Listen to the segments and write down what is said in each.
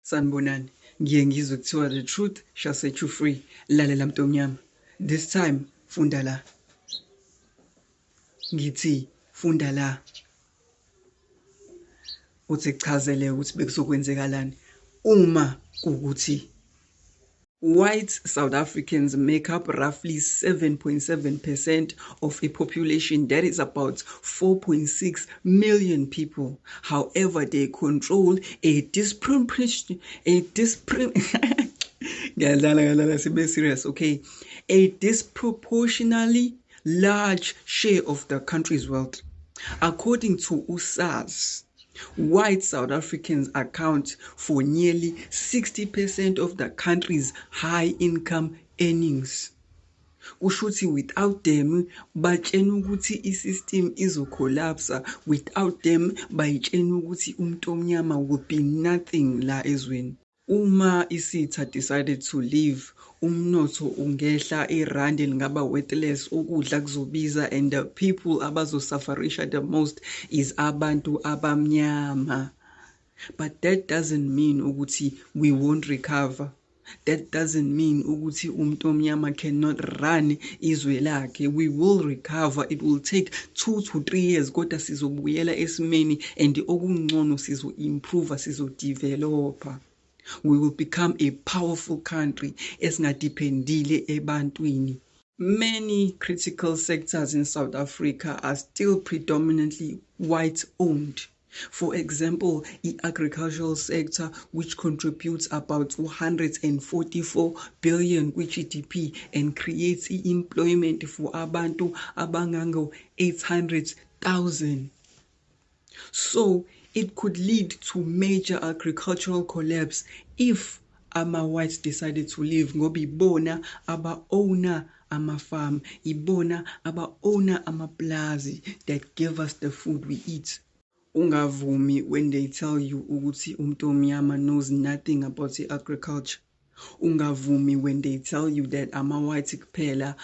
Sanibonani, ngiye ngizwe kuthiwa the truth shall set you free. Lalela mntomnyama. This time funda la. Ngithi funda la. Uthi kuchazele ukuthi bekuzokwenzekalani uma kukuthi white South Africans make up roughly 7.7% of a population that is about 4.6 million people. However, they control a disproportionately large share of the country's wealth. According to USAS, white South Africans account for nearly 60% of the country's high-income earnings. Kushuthi without them, batshena ukuthi i-system izocollapse. Without them, bayitshena ukuthi umuntu omnyama will be nothing la ezweni. Uma isitha decided to leave, umnotho ungehla, irandi lingaba worthless, ukudla kuzobiza, and the people abazosufferisha the most is abantu abamnyama. But that doesn't mean ukuthi we won't recover. That doesn't mean ukuthi umuntu omnyama cannot run izwe lakhe. We will recover. It will take 2 to 3 years kodwa sizobuyela esimeni and okungcono sizo-improve, sizo-developa. We will become a powerful country esingadependile ebantwini. Many critical sectors in South Africa are still predominantly white-owned. For example, the agricultural sector, which contributes about 244 billion kwi-GDP and creates employment for abantu abangango 800,000. So it could lead to major agricultural collapse if ama-whites decided to leave ngoba ibona aba-owner ama-farm, ibona aba-owner amaplazi that give us the food we eat. Ungavumi when they tell you ukuthi umuntu omnyama knows nothing about agriculture. Ungavumi when they tell you that ama-white kuphela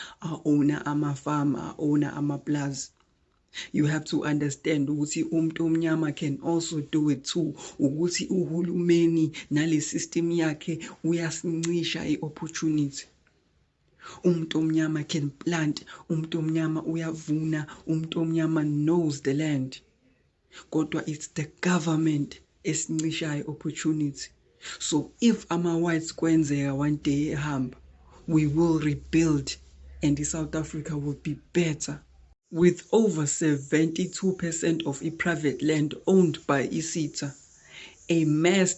owner ama-farm, owner amaplazi. You have to understand ukuthi umuntu omnyama can also do it too. Ukuthi uhulumeni nale system yakhe uyasincisha i-opportunity. Umuntu omnyama can plant, umuntu omnyama uyavuna, umuntu omnyama knows the land. Kodwa it's the government esincisha i-opportunity. So if ama-whites kwenzeka one day ehamba, we will rebuild and South Africa will be better. With over 72% of private land owned by ISITA, a mass